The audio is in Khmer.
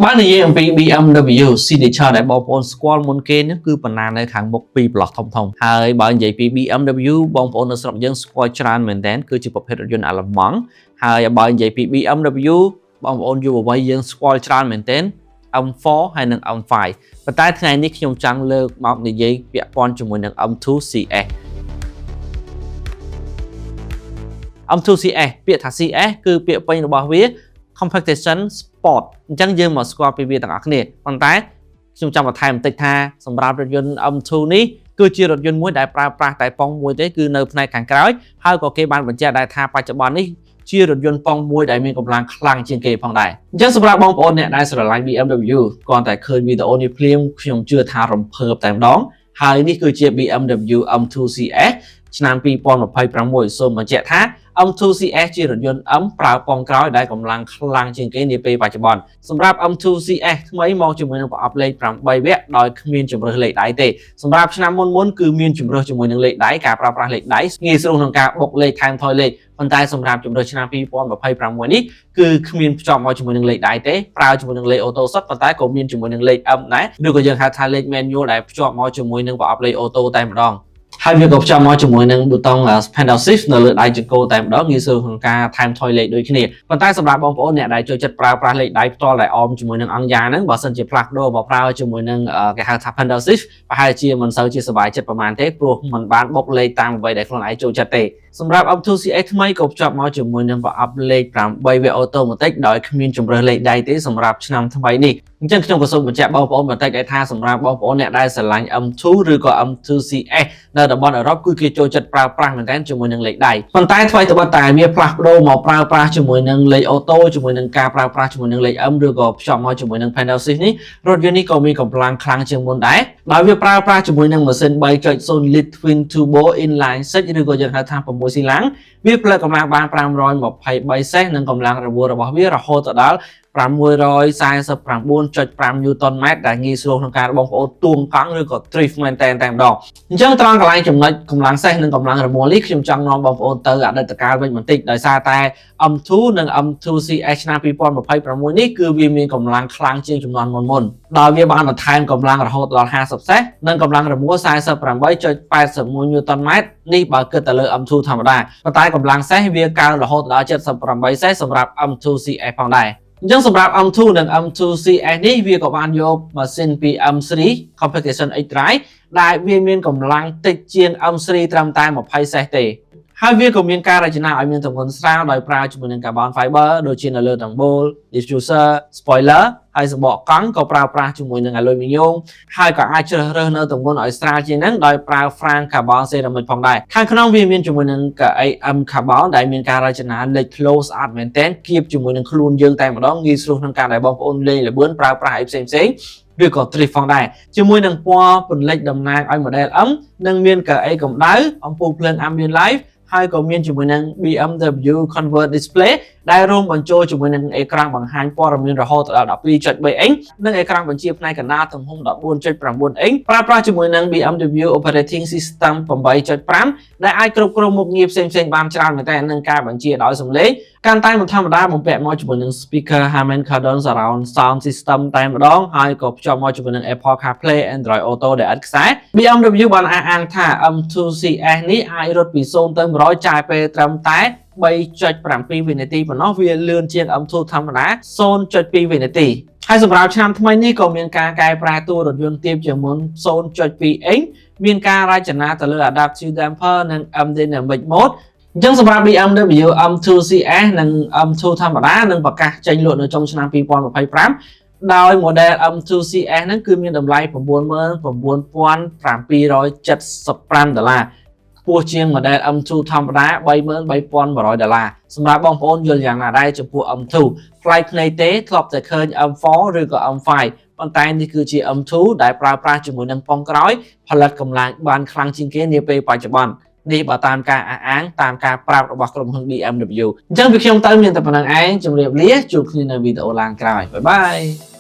បើនិយាយអំពី BMW Signature ដែលបងប្អូនស្គាល់មុនគេនេះគឺបណ្ណានៅខាងមុខពីរប្លោះធំៗហើយបើនិយាយពី BMW បងប្អូននៅស្រុកយើងស្គាល់ច្រើនមែនទែនគឺជាប្រភេទរថយន្តអាល្លឺម៉ង់ហើយបើនិយាយពី BMW បងប្អូនយុវវ័យយើងស្គាល់ច្រើនមែនទែន M4 ហើយនិង M5 ប៉ុន្តែថ្ងៃនេះខ្ញុំចង់លើកមកនិយាយពាក់ព័ន្ធជាមួយនឹង M2 CS។ M2 CS ពាក្យថា CS គឺពាក្យពេញរបស់វា Competition Sport។ អញ្ចឹងយើងមកស្គាល់ពីវាទាំងអស់គ្នាប៉ុន្តែខ្ញុំចង់បន្ថែមបន្តិចថាសម្រាប់រថយន្ត M2 នេះគឺជារថយន្តមួយដែលប្រើប្រាស់តែប៉ុងមួយទេគឺនៅផ្នែកខាងក្រោយហើយក៏គេបានបញ្ជាក់ដែរថាបច្ចុប្បន្ននេះជារថយន្តប៉ុងមួយដែលមានកម្លាំងខ្លាំងជាងគេផងដែរអញ្ចឹងសម្រាប់បងប្អូនអ្នកដែលស្រឡាញ់ BMW គ្រាន់តែឃើញវីដេអូនេះភ្លាមខ្ញុំជឿថារំភើបតែម្ដងហើយនេះគឺជា BMW M2 CS ឆ្នាំ2026សូមបញ្ជាក់ថា M2 CS ជារថយន្ត M ប្រើប៉ុងក្រោយដែលកម្លាំងខ្លាំងជាងគេនាពេលបច្ចុប្បន្នសម្រាប់ M2 CS ថ្មីមកជាមួយនឹងប្រអប់លេខ8វគ្គដោយគ្មានជម្រើសលេខដៃទេសម្រាប់ឆ្នាំមុនមុនគឺមានជម្រើសជាមួយនឹងលេខដៃការប្រើប្រាស់លេខដៃងាយស្រួលក្នុងការបុកលេខថែមថយលេខប៉ុន្តែសម្រាប់ជម្រើសឆ្នាំ2026នេះគឺគ្មានភ្ជាប់មកជាមួយនឹងលេខដៃទេប្រើជាមួយនឹងលេខ auto សុទ្ធប៉ុន្តែក៏មានជាមួយនឹងលេខ M ដែរឬក៏យើងហៅថាលេខ manual ដែលភ្ជាប់មកជាមួយនឹងប្រអប់លេខ auto តែម្ដងហើយវាក៏ភ្ជាប់មកជាមួយនឹងប៊ូតុង paddle shift នៅលើដៃចង្កូតតែម្ដងងាយស្រួលក្នុងការថែមថយលេខដូចគ្នាប៉ុន្តែសម្រាប់បងប្អូនអ្នកដែលចូលចិត្តប្រើប្រាស់លេខដៃផ្ទាល់ដែលអមជាមួយនឹងអង្គយ៉ាហ្នឹងបើសិនជាផ្លាស់ប្ដូរមកប្រើជាមួយនឹងគេហៅថា paddle shift ប្រហែលជាមិនសូវជាសប្បាយចិត្តប្រហែលទេព្រោះมันបានបុកលេខតាមអ្វីដែលខ្លួនឯងចូលចិត្តទេសម្រាប់ M2 CS ថ្មីក៏ភ្ជាប់មកជាមួយនឹងប្រអប់លេខ8វគ្គ automatic ដោយគ្មានជម្រើសលេខដៃទេសម្រាប់ឆ្នាំថ្មីនេះអញ្ចឹងខ្ញុំក៏សូមបញ្ជាក់បងប្អូនបន្តិចដែរថាសម្រាប់បងប្អូនអ្នកដែលស្រឡាញ់ M2 ឬក៏ M2 CS នៅតំបន់អឺរ៉ុបគឺគេចូលចិត្តប្រើប្រាស់មែនទែនជាមួយនឹងលេខដៃប៉ុន្តែថ្មីត្បិតតែវាផ្លាស់ប្ដូរមកប្រើប្រាស់ជាមួយនឹងលេខ auto ជាមួយនឹងការប្រើប្រាស់ជាមួយនឹងលេខ M ឬក៏ភ្ជាប់មកជាមួយនឹង paddle shift នេះរថយន្តនេះក៏មានកម្លាំងខ្លាំងជាងមុនដែរដោយវាប្រើប្រាស់ជាមួយនឹងម៉ាស៊ីន3.0លីត្រ Twin Turbo Inline 6ឬក៏យើងហៅថា6ស៊ីឡាំងវាផលិតកម្លាំងបាន523សេះនិងកម្លាំងរមួលរបស់វារហូតដល់649.5 Newton ម៉ែត្រដែលងាយស្រួលក្នុងការបងប្អូនទួងកង់ឬក៏ drift មែនតែនតែម្ដងអញ្ចឹងត្រង់កន្លែងចំណុចកម្លាំងសេះនិងកម្លាំងរមួលនេះខ្ញុំចង់នាំបងប្អូនទៅអតីតកាលវិញបន្តិចដោយសារតែ M2 និង M2 CS ឆ្នាំ2026នេះគឺវាមានកម្លាំងខ្លាំងជាងជំនាន់មុនមុនដោយវាបានបន្ថែមកម្លាំងរហូតដល់50សេះនិងកម្លាំងរមួល48.81 Newton ម៉ែត្រនេះបើគិតទៅលើ M2 ធម្មតាប៉ុន្តែកម្លាំងសេះវាកើនរហូតដល់78សេះសម្រាប់ M2 CS ផងដែរអញ្ចឹងសម្រាប់ M2 និង M2 CS នេះវាក៏បានយកម៉ាស៊ីនពី M3 Competition xDrive ដែលវាមានកម្លាំងតិចជាង M3 ត្រឹមតែ20សេះទេហើយវាក៏មានការរចនាឲ្យមានទម្ងន់ស្រាលដោយប្រើជាមួយនឹង carbon fiber ដូចជានៅលើដំបូល diffuser, spoiler ហើយសំបកកង់ក៏ប្រើប្រាស់ជាមួយនឹង aluminum ហើយក៏អាចជ្រើសរើសនៅទម្ងន់ឲ្យស្រាលជាងហ្នឹងដោយប្រើ frame carbon ceramic ផងដែរខាងក្នុងវាមានជាមួយនឹងកៅអី M carbon ដែលមានការរចនាលេចធ្លោស្អាតមែនទែនគៀបជាមួយនឹងខ្លួនយើងតែម្ដងងាយស្រួលក្នុងការដែលបងប្អូនលេងល្បឿនប្រើប្រាស់អីផ្សេងផ្សេងឬក៏ drift ផងដែរជាមួយនឹងពណ៌ពន្លិចតំណាងឲ្យ model M និងមានកៅអីកម្ដៅអំពូលភ្លើង ambient light ហើយក៏មានជាមួយនឹង BMW Convert Display ដែលរួមបញ្ចូលជាមួយនឹងអេក្រង់បង្ហាញព័ត៌មានរហូតដល់12.3អ៊ីងនិងអេក្រង់បញ្ជាផ្នែកកណ្ដាលទំហំ14.9អ៊ីងប្រើប្រាស់ជាមួយនឹង BMW Operating System 8.5ដែលអាចគ្រប់គ្រងមុខងារផ្សេងៗបានច្រើនមែនទែននឹងការបញ្ជាដោយសំឡេងកាន់តែមិនធម្មតាបំពាក់មកជាមួយនឹង speaker Harman Kardon Surround Sound System តែម្ដងហើយក៏ភ្ជាប់មកជាមួយនឹង Apple CarPlay, Android Auto ដែលឥតខ្សែ BMW បានអះអាងថា M2 CS នេះអាចរត់ពី0ទៅ100ចាយពេលត្រឹមតែ3.7វិនាទីប៉ុណ្ណោះវាលឿនជាង M2 ធម្មតា0.2វិនាទីហើយសម្រាប់ឆ្នាំថ្មីនេះក៏មានការកែប្រែតួរថយន្តទាបជាងមុន0.2អ៊ីងមានការរចនាទៅលើ Adaptive Damper និង M Dynamic Mode។ អញ្ចឹងសម្រាប់ BMW M2 CS និង M2 ធម្មតានឹងប្រកាសចេញលក់នៅចុងឆ្នាំ2025ដោយ model M2 CS ហ្នឹងគឺមានតម្លៃ99,775ដុល្លារខ្ពស់ជាង model M2 ធម្មតា33,100ដុល្លារសម្រាប់បងប្អូនយល់យ៉ាងណាដែរចំពោះ M2 ប្លែកភ្នែកទេធ្លាប់តែឃើញ M4 ឬក៏ M5 ប៉ុន្តែនេះគឺជា M2 ដែលប្រើប្រាស់ជាមួយនឹងប៉ុងក្រោយផលិតកម្លាំងបានខ្លាំងជាងគេនាពេលបច្ចុប្បន្ននេះបើតាមការអះអាងតាមការប្រាប់របស់ក្រុមហ៊ុន BMW អញ្ចឹងពីខ្ញុំទៅមានតែប៉ុណ្ណឹងឯងជម្រាបលាជួបគ្នានៅវីដេអូឡើងក្រោយ bye bye.